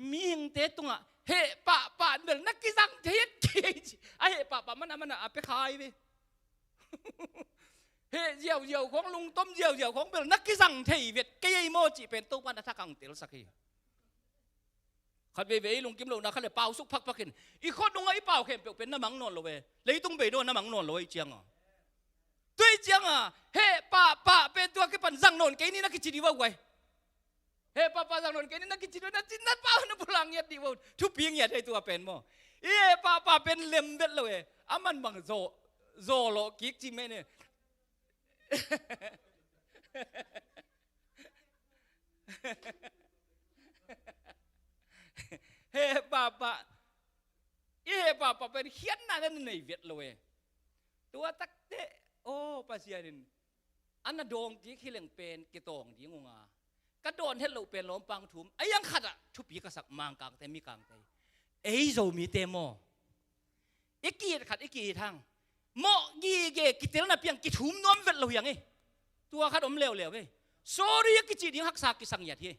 Mihingte tungah heh pahpah bel na kizang thei et kei ci. A heh pahpah mana mana a pe khai ve. Heh ziauziau khong lungtom ziauziau khong bel na kizang thei vet kei ei maw cih pen Topan a thakang telsak hi. Khat veivei ei lungkim lohna khat le pausuk phakphakin i khuanungah i pau khempeuh pen na mang nawn lo ve. Leitung bei nawn na mang nawn lo ei cianga. Tui cianga heh pahpah pen tua kipan zang nawn kei ni na kici di vau guai. Heh pahpah zang nawn kei ni na kici di vau na cin na pau na pulang ngiat di vau. Thupi ngiat hei tua pen maw. I heh pahpah pen lem vet lo e. A man bang zaw, zaw lawh kik ci mene. Heh pahpah. I heh pahpah pen khiatna na nei vet lo e. Tua takte aw Pasian in a na dawng kik hi leng pen kitawng ding unga. Ka dawn het loh pen lawmpang thum a yang khatah thupi ka sak Mangkangte Mikangte. Ei Zomite maw. I ki-it khat i ki-it hang. Mawh gige kitelna piang kithum nuam vet lo hiang e. Tua khat om leuleu e. Sorry a kici ding haksa kisang iat hi.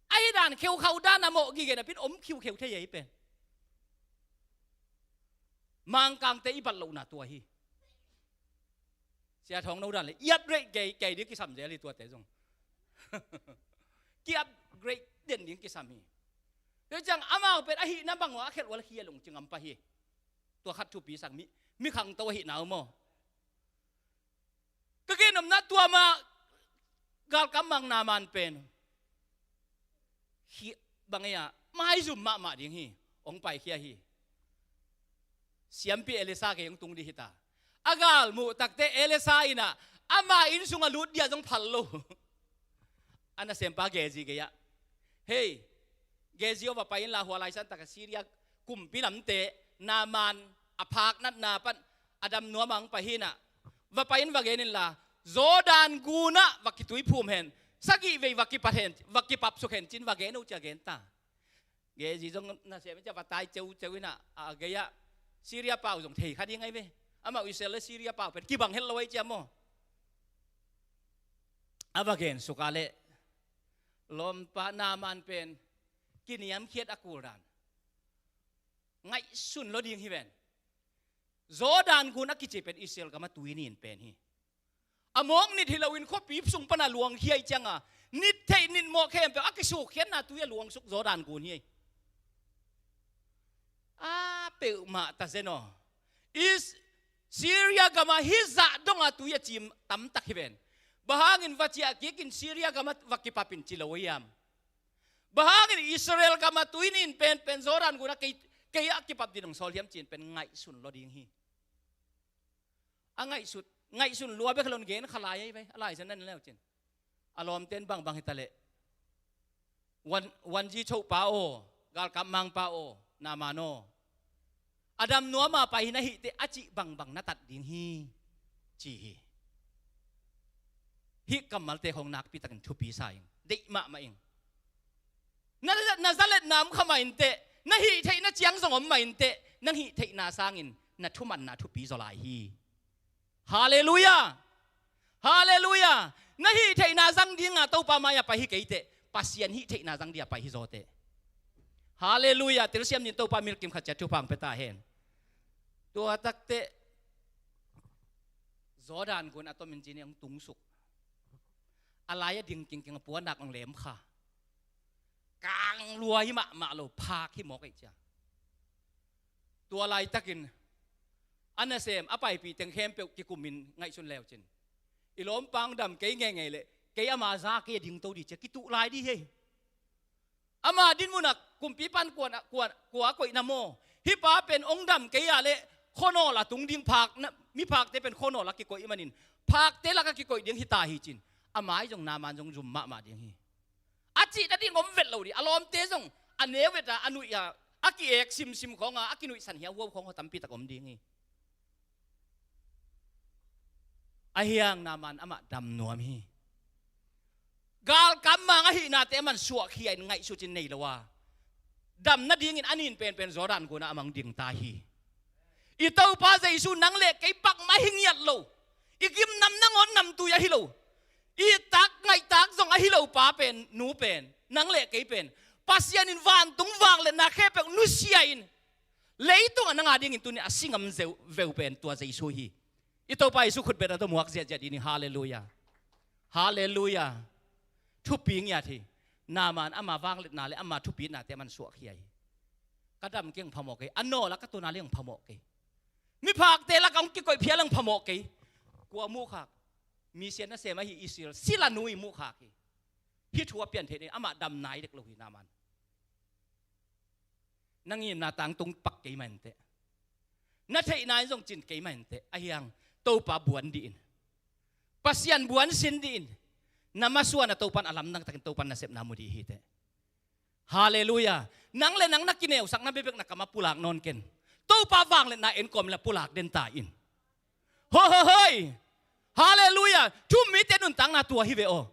Ahi dan kheukhau dan a mawh gige napin om khiukheu thei ahi pen. Mangkangte i bat lohna tua hi. Sia thawng no dan le i upgrade kei, kei ding kisam zel hi tuate zong. Ki upgrade den ding kisam hi. Tua ciang amau pen ahihna bang uh a khelh uh a khia lungcing am pah hi. Tua khat thupi sang mi, mi khangto ahihna uh maw. Ka gen omna tua mah galkam mang Naaman pen. Hi bang ei a maizum mahmah ding hi. Ong paikhia hi. Siampi Elisa kei ong tung di hita. A gal muh takte Elisa inah ama inn sungah lut dia zong phal lo. A nasempa Gehazi gei-ah. Hei, Gehazi aw va pai inla hua laisan taka Syria kumpi lamte Naaman a phak natna pan a dam nuam ang pai hinah. Va pai in va gen inla Jordan gunah va kituiphum hen. Sagih vei va kipat hen, va kipapsuk hen cin va gen uh cia gen ta. Gehazi zong nasem in cia va tai ceuceu inah a gei-ah Syria pau zong thei kha ding ai ve. Amau Israel le Syria pau pen kibang het lo ai cia maw. A va gen suk a leh lawmpa Naaman pen kiniamkhiat a kul dan ngaihsun lo ding hi ven. Jordan gun a kici pen Israel gam a tui nin pen hi. A mawk nit hi loin khuapi sung pana luang hiai cianga nit theih nit mawk khempeuh a kisukkhiatna tui a luangsuk Jordan gun hi. A peuhmah ta zen aw. Is Syria gama hizah donga tui a cim tamtak hi ven. Bang hangin va ciah kikin Syria gama va kipapin ci lo hiam? Bang hangin Israel gama tui nin penpen Jordan guna kei, kei a kipap din hong sawl hiam cin pen ngaihsun lo ding hi. A ngaihsut, ngaihsun lua bek lon gen kha lai ei ve, a lai zan nan leu cin. A lawmten bangbang hita leh. Wan, wan ji chopa aw, galkap mangpa aw, Naaman aw. A dam nuama pai hi na hihte a cih bangbang na tat ding hi, ci hi. Hih kammalte khong nakpitakin thupi sa ing, deih mahmah ing. Na, na zaletna om kha mah inteh, na hih theihna ciang zong om mah inteh, nang hih theihna sangin na thumanna thupi zaw lai hi. Halleluiah. Halleluiah. Na hih theihna zang dinga Topa mai-ah pai hi keiteh, Pasian hih theihna zang dia pai hi zawteh. Halleluiah. Telsiam din Topa milkim khat ciat thupha hong pia ta hen. Tua takteh Jordan gun a tomin cin hong tungsuk. A lai-a ding kingking a puanak hong lem kha. Kang lua hi mahmah lo, phak hi mawk ei cia. Tua laitakin a nasem a paipih teng khempeuh kikumin ngaihsun leu cin, i lawmpa hong dam kei ngeingei leh kei ama za kei a dingto di cia kituh lai di hi. Ama dinmunah kumpipan kua, kua, kua koihna maw? Hih pa pen hong dam kei a leh khuanawl a tung ding phak, miphakte pen khuanawl a kikoih manin phakte laka kikoih ding hita hi cin, a mai zong Naaman zong zum mahmah ding hi. A cihna ding om vet lo dih. A lawmte zong a neu veta a nuih a, a ki-ek simsim khawnga a kinuihsan hiauhuau khawng haw tampitak om ding hi. Ahi hang Naaman amah dam nuam hi. Galkap mang ahihnate aman suahkhia in ngaihsut in nei lo a, dam nadingin a nin penpen Jordan gunah a mang ding ta hi. I Topa Jesu nang le kei pakmah hi ngiat lo. I gimnam nangawn namtui ahi lo. I tak ngaihtak zong ahi lo pa pen, nu pen, nang le kei pen, Pasian in vantung vangliatna khempeuh nusia in, leitungah nang a dingin tuni a si ngam zeu veu pen tua Jesu hi. I Topa Jesu khutbetna tawh muak ziahziah dih ni. Halleluiah. Halleluiah. Thupi ngiat hi. Naaman ama vangliatna le ama thupitnate aman suahkhia hi. Ka dam kei hong phamawh kei. A nawl a ka tun a le hong phamawh kei. Miphakte lakah hong kikoih phial hong phamawh kei. Kua muhkhak? Misian nasem ahi Israel sila nu i muhkhak hi. Hih thu a pian theih ni, amah dam nai dek lo hi Naaman. Na ngimna tangtung pak kei mah inteh. Na theihna in zong cin kei mah inteh. Ahi hang Topa buan dih in. Pasian buan sin dih in. Na masuan a Topan a lamdang takin Topan nasepna mu dih hi teh. Halleluiah. Nang le nang na kineusakna bekbek na kamah pulak nawn ken. Topa vangliatna en kawm le pulak den ta in. Hoi, hoi, hoi. Halleluiah. Thu-um mite nuntakna tua hi ve aw.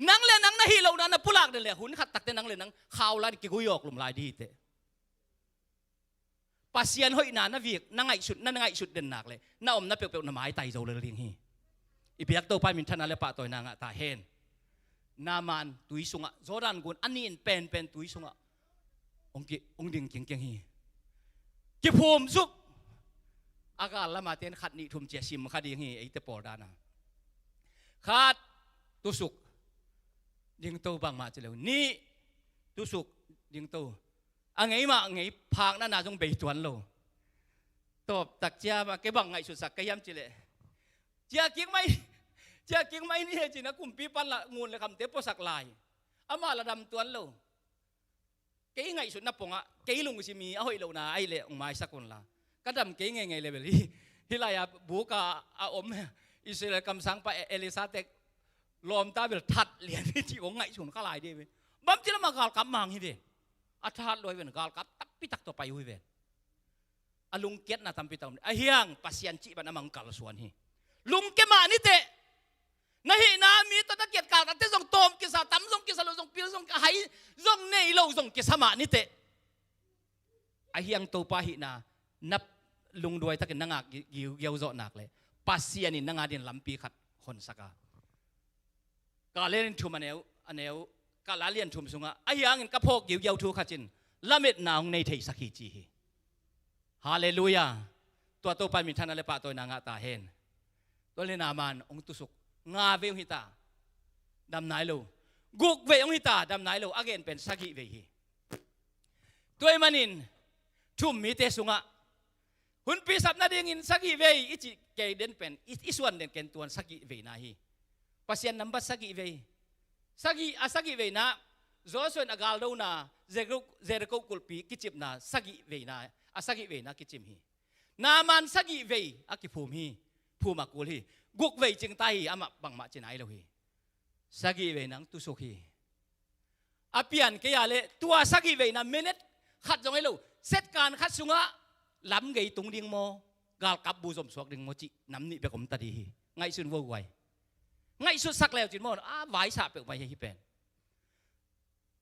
Nang le nang na hih lohna na pulak den le hun khat takte nang le nang khau lai kigui awk lum lai dih hi teh. Pasian hoihna na vik, na ngaihsut, na ngaihsut den nak le na omna peuhpeuh na maitai zo lel ding hi. I biak Topa min thana le pahtawina ngah ta hen. Naaman tui sungah, Jordan gun a nin penpen tui sungah hong ki, hong ding kingking hi. Kiphum zuk. A gal lama ten khat nih thum cia sim kha ding hi, eite pawl dana. Khat, tusuk dingto bangmah ci lo. Nih, tusuk dingto. A ngei mah ngei, phakna na zong bei tuan lo. Tawptak cia mah kei bang ngaihsutsak ka hiam ci leh, cia kik mai, cia kik mai ni he cin a kumpipan la ngun le khamte puasak lai. Amah la dam tuan lo. Kei ngaihsutna pongah kei lungsim hi, a hoih lohna ahih leh hong maisak unla. Ka dam kei ngeingei le bel hi. Hih lai-a buk a om Israel kamsangpa Elisha tek lawmta bel that lian hi cih hong ngaihsun kha lai dih ve. Bang ci lamah galkap mang hi ve. A that lua hi ven, galkap tampitak tawh pai uh hi ven. A lungkiatna tampi tak om. Ahi hang Pasian cih bang a mang kalsuan hi. Lungke mah ni teh. Na hihna mi tawh na kiatkal kate zong tawm kisa, tam zong kisa lo zong, pil zong, hai zong nei lo zong kisa mah ni teh. Ahi hang Topa hihna na lungduai takin na ngak gi-, giugiau zawh nak leh Pasian in nang a din lampi khat honsak a. Ka lian thum a neu, a neu, ka la lian thum sungah, ahi hangin ka phawk giugiau thu khat in lametna hong nei theisak hi ci hi. Halleluiah. Tua Topa in minthanna le pahtawina ngah ta hen. Tua le Naaman hong tusuk. Nga vei hong hita, dam nai lo. Guk vei hong hita, dam nai lo. A gen pen sagih vei hi. Tua ahih manin thu-um mite sungah hunpi sap nadingin sagih vei i cih kei den pen, i, i suan den ken tuan sagih veina hi. Pasian nambat sagih vei. Sagih, a sagih veina, Joshua in a galdona, Jericho, Jericho kulhpi kicipna sagih veina, a sagih veina kicim hi. Naaman sagih vei a kiphum hi. Phum a kul hi. Guk vei cingta hi, amah bangmah ci nai lo hi. Sagih veina hong tusuk hi. A pian kei a leh tua sagih veina minute khat zong hi lo. Setkan khat sungah lam gei tung ding maw, galkap bu zom suak ding maw cih nam nih bek om ta di hi. Ngaihsun vo guai. Ngaihsutsak leu cin maw, a vaisa peuhmah hi, hi pen.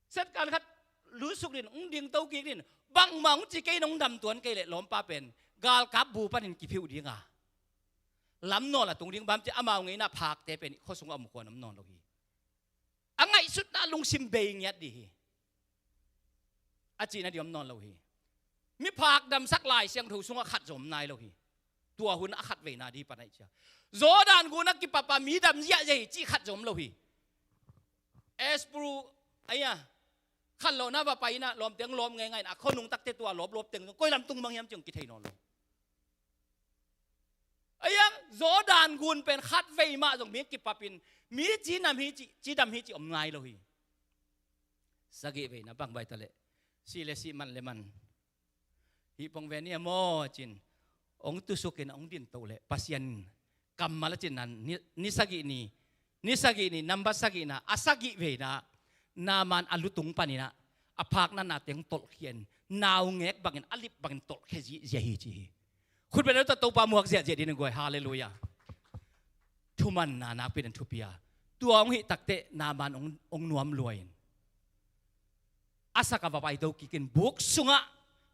Setkan khat lutsuk din, hong ding to kik din. Bangmah hong ci kei in hong dam tuan kei leh lawmpa pen galkap bu panin kiphiuh dinga, lam nawl a tung ding bang ci, amau ngeina phakte pen khuasung a om khua om nawn lo hi. A ngaihsutna lungsim bei ngiat di hi. A cihna di om nawn lo hi. Miphak damsak Lai Siangtho sungah khat zong om nai lo hi. Tua hun a khat veina di pan aih cia. Jordan gun a kipapa mi dam ziahziah hi cih khat zong om lo hi. Espru, aya, khanlawhna va pai inah lawmte hong lawm ngeingai inah a khuanung takte tua lawplawp teng zong koi lam tung mang hiam cih hong kithei nawn lo. Ayang Jordan gun pen khat vei mah zong mi kipapin mi cidam hi ci, cidam hi ci om ngai lo hi. Sagih veina bang bai ta leh si le si man le man. Hih pong ve ni a maw cin hong tusukin hong din to leh Pasian kammal a cin nan ni, ni sagih ni, ni sagih ni, nambat sagihna, a sagih veina, Naaman a lutung paninah a phakna nate hong tolhkhia in, naungek bangin a lip bangin tolhkhia zihziah hi ci hi. Khutbet lo ta Topa muak ziahziah dinin guai. Halleluiah. Thumanna nakpi den thupi a. Tua hong hih takteh Naaman hong, hong nuam luai in a sak a va paito kikin buk sungah,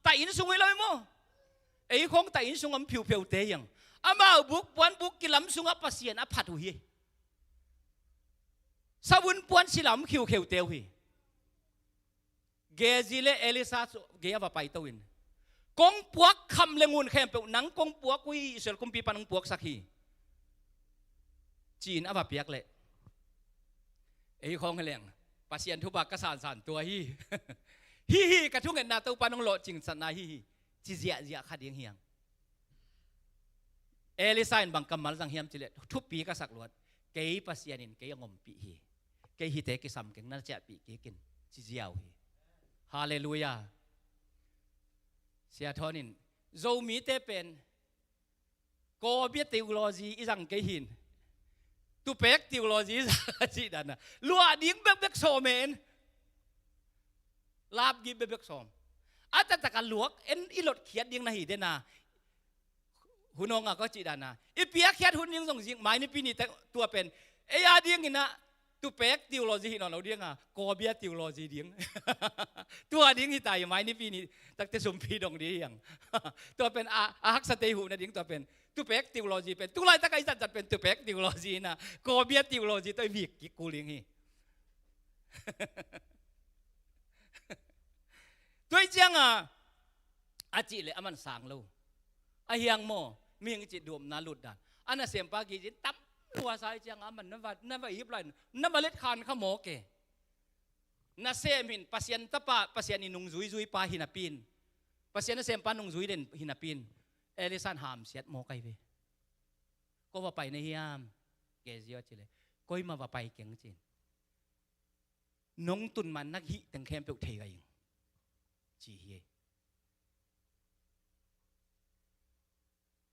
ta inn sung hi lo hi maw. Ei khong ta inn sung om phiuphiute hiang. Amau buk puan buk kilam sungah Pasian a phat uh hi. Savun puan sila om khiukheute uh hi. Gehazi le Elisha gei a va paito in, kong puak kham le ngun khempeuh nang kong puak uh hi, Israel kumpi pan hong puaksak hi, ci-in a va piak leh, ei khawng hi leng Pasian thupha ka sansan tua hi. Hi hi, ka thungetna Topa nong lawhcing satna hi hi, ci ziahziah kha ding hiang. Elisha in bang kammal zang hiam cileh, thupi ka sak luat, kei Pasian in kei a ngompih hi. Kei hite kisam keng, na ciahpih kikin, ci ziau hi. Halleluiah. Sia Thawn in Zomite pen kawbia theology i zang kei hin, tupek theology i zang a cih dana luah ding bekbek sawm en. Lapgip bekbek sawm. A taktak a luak en i lotkhiat ding na hi dena. Hun awng a ka cih dana i piakkhiat hun ding zong zing mai nipi ni tua pen ei a dingin ah tupek theology hi nawn lo dinga, kawbia theology ding. Tua ding hi ta hi, mai nipi ni takte sumpi dong ding hiang. Tua pen a, a haksa tei huh nading tua pen tupek theology pen, tu laitak a i zatzat pen tupek theology ina, kawbia theology tawh i vik kik kul ding hi. Tua i cianga a cih leh a man sang lo. A hiang maw, mihing i cih duamna lutdan. A nasempa gizin tam lua sa i cianga a man na va, na va ip lain, na va let khan kha mawk e. Nasem hin Pasian tapa, Pasian i nungzuizui pa hi napi in, Pasian nasempa nungzui den hi napi in, Elisha in hamsiat mawk ahi ve. Ko va pai na hiam? Gehazi a cih leh, koima va pai keng cin. Nong tun man na hih teng khempeuh thei ka ing, ci hi.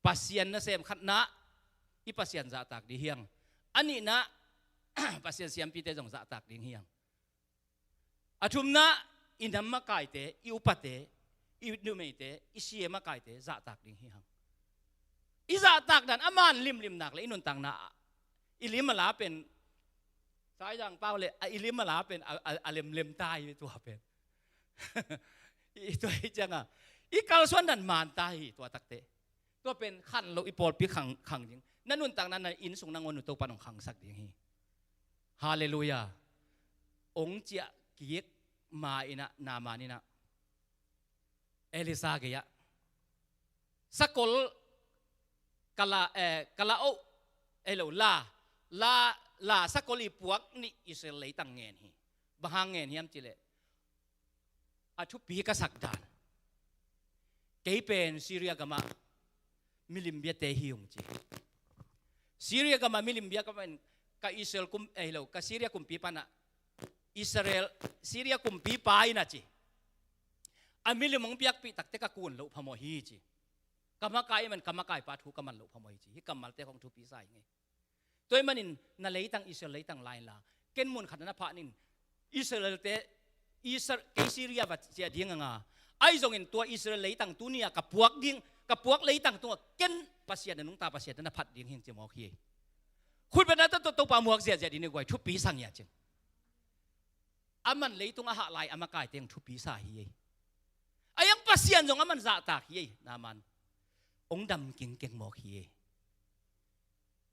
Pasian nasem khatna, i Pasian zahtak ding hiang. A nihna, Pasian siampite zong zahtak ding hiang. A thumna, i nam makaite, i upate, i numeite, i sia makaite zahtak ding hi hang. I zahtak dan a man limlim nak le i nuntakna ah i lim a la pen, Saizang pau le a i lim a la pen a, a, a lemlem ta hi tua pen. I tua hi cianga i kalsuan dan man ta hi tua takte. Tua pen khan lo i pawlpi khang, khang ding. Na nuntakna na inn sung nangawn uh Topa nong khangsak ding hi. Halleluiah. Ong ciah kik ma inah, Naaman inah Elisha gei-ah sakol Kala, eh, kala oh, eh, lo, la, la, la sakol i puak nih Israel leitang ngen hi. Bang hang ngen hiam cih leh, a thupi ka sak dan, kei pen Syria gamah milim biate hi ung ci. Syria gamah milim bia ka man, ka Israel kum, eh, lo, ka Syria kumpipa na, Israel, Syria kumpipa in a ci, a milim hong piakpih takte ka kun loh phamawh hi ci. Ka makai man, ka makaipa thu ka man loh phamawh hi ci. Hih kammalte khong thupi sa hi ngei. Tua ahih manin na leitang Israel leitang lai inla, ken mun khat na phat ning, Israelte, Isra-, kei Syria va ciah ding a nga, ahi zongin tua Israel leitang tuni-a ka puak ding, ka puak leitang tungah ken Pasian na nungta Pasian na phat ding hi ing ci mawk hi. Khutbetna tawh Topa muak ziahziah ding hi guai, thupi sa ngiat cing. Aman leitung a hah lai a makaite hong thupi sa hi ei. A iang Pasian zong aman zahtak hi ei, Naaman. Hong dam kingkeng mawk hi ei.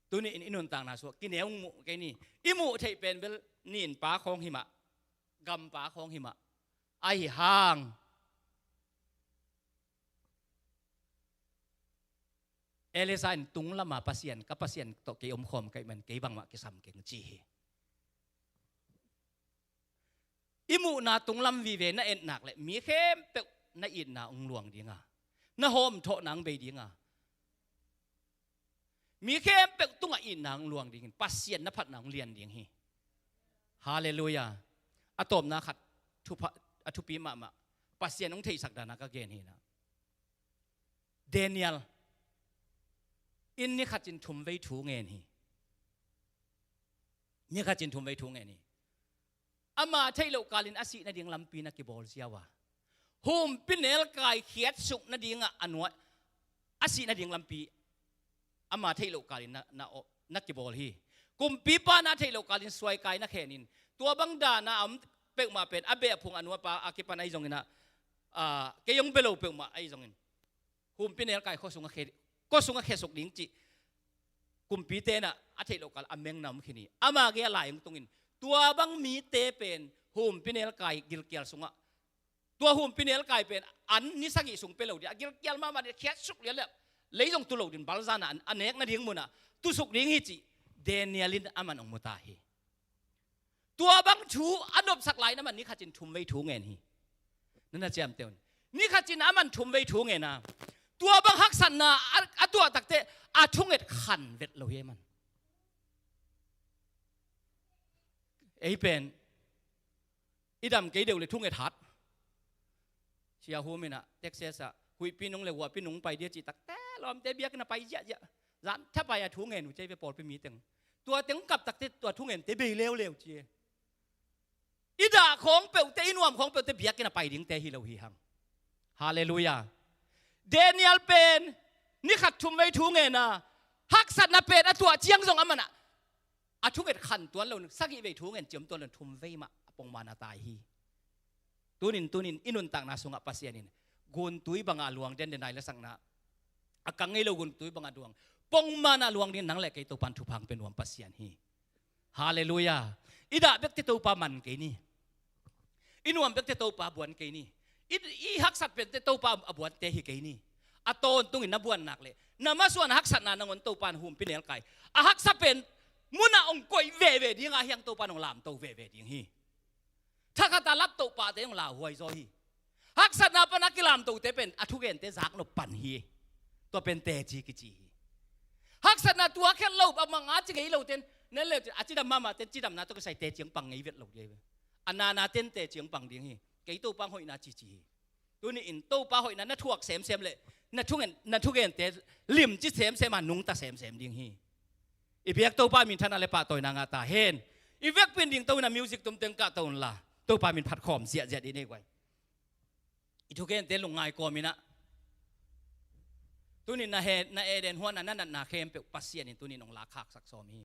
Tuni-in i nuntakna sungah kineu muh kei ni. I muh theih pen bel ninpa khawng hi mah, gampa khawng hi mah. Ahi hang Elisha in tung lama Pasian, ka Pasian tawh kei omkhawm ka hih man kei bangmah kisam keng ci hi. I muhna tunglam vive na et nak leh mi khempeuh na itna hong luang ding a, na hawmthawhna hong bei ding a, mi khempeuh tungah itna hong luang dingin Pasian na phatna hong lian ding hi. Halleluiah. A tawpna khat thupha, a thupi mahmah, Pasian hong theihsak dana ka gen hi na. Daniel in ni khat cin thum vei thu ngen hi. Ni khat cin thum vei thu ngen hi. Ama theih loh kalin a sih nading lampi na kibawl ziau a, humpinelkai khiatsuk nadingah a nuai, a sih nading lampi ama theih loh kalin na, na, na kibawl hi. Kumpipa na theih loh kalin suaikai na khenin, tua bang dana a om peuhmah pen a beh a phung a nuapa a kipan ahi zongin ah, ah, kei hong bia lo peuhmah ahi zongin humpinelkai khua sungah khe, khua sungah khesuk ding cih kumpite na a theih loh kal a mengna om khin hi. Ama gei a lai hong tungin tua bang mite pen humpinelkai gilkial sungah, tua humpinelkai pen an ni sagih sung pia lo ding, a gilkial mahmah ding, khiatsuk lianlian, lei zong tu lo ding, balzana a nek nading munah tusuk ding hi cih Daniel in aman hong mu ta hi. Tua bang thu a nopsak lai na man ni khat cin thum vei thu ngen hi. Nana ciamteh un. Ni khat cin aman thum vei thu ngen a, tua bang haksatna a, a tuah takte a thunget khan vet lo hi man. Ei pen i dam kei deuh le thunget hat. Sia Hum in ah Texas ah huihpi nung le huahpi nung pai dia cih takte lawmte biakinn a pai ziahziah. Zan thapai a thu ngen uh ci ei ve pawlpi mi teng. Tua teng kap takte tua thungente bei leuleu ci ei. I dah khawng peuhte, i nuam khawng peuhte biakinn a pai dingte hi lo hi hang. Halleluiah. Daniel pen ni khat thum vei thu ngen a, haksatna pen a tuah ciang zong a man ah a thunget khan tuan lo, sagih vei thu ngen ciam tuan lo, thum vei mah a pongman a tai hi. Tunin, tunin i nuntakna sungah Pasian in guntui bangah luang denden nai lasakna, a kang ngei lo guntui bangah luang, pongman a luang ding nang le kei Topan thupha hong pia nuam Pasian hi. Halleluiah. I dah bekte Topa man kei ni. I nuam bekte Topa buan kei ni. I, i haksat pente Topa a buante hi kei ni. A tawntungin na buan nak leh na masuan haksatna nangawn Topa in humpinelkai a haksa pen munah hong koih veve ding a, hiang Topa in hong lamto veve ding hi. Thakhat a laptoh pahte hong lauhuai zaw hi. Haksatna pan a kilamtote pen a thugente zaknop pan hi. Tua pen teci kici hi. Haksatna tua khelh lo a mang a ci ngei loten, nel le a cidam mahmah ten cidamna tawh kisai teci hong pang ngei vet lo ding hi. A nana ten teci hong pang ding hi. Kei Topa hong hoihna cici hi. Tuni-in Topa hoihna na thuak semsem le na thungen, na thugente limci semsem a nungta semsem ding hi. I biak Topa minthanna le pahtawina ngah ta hen. I vekpi in dingto in a music tumteng kahto unla Topa min phatkhawm ziahziah dih nei guai. I thugente lungngai kawm in ah, tunin na he, na Eden huan a na natna khempeuh Pasian in tunin hong lakhaksak sawm hi.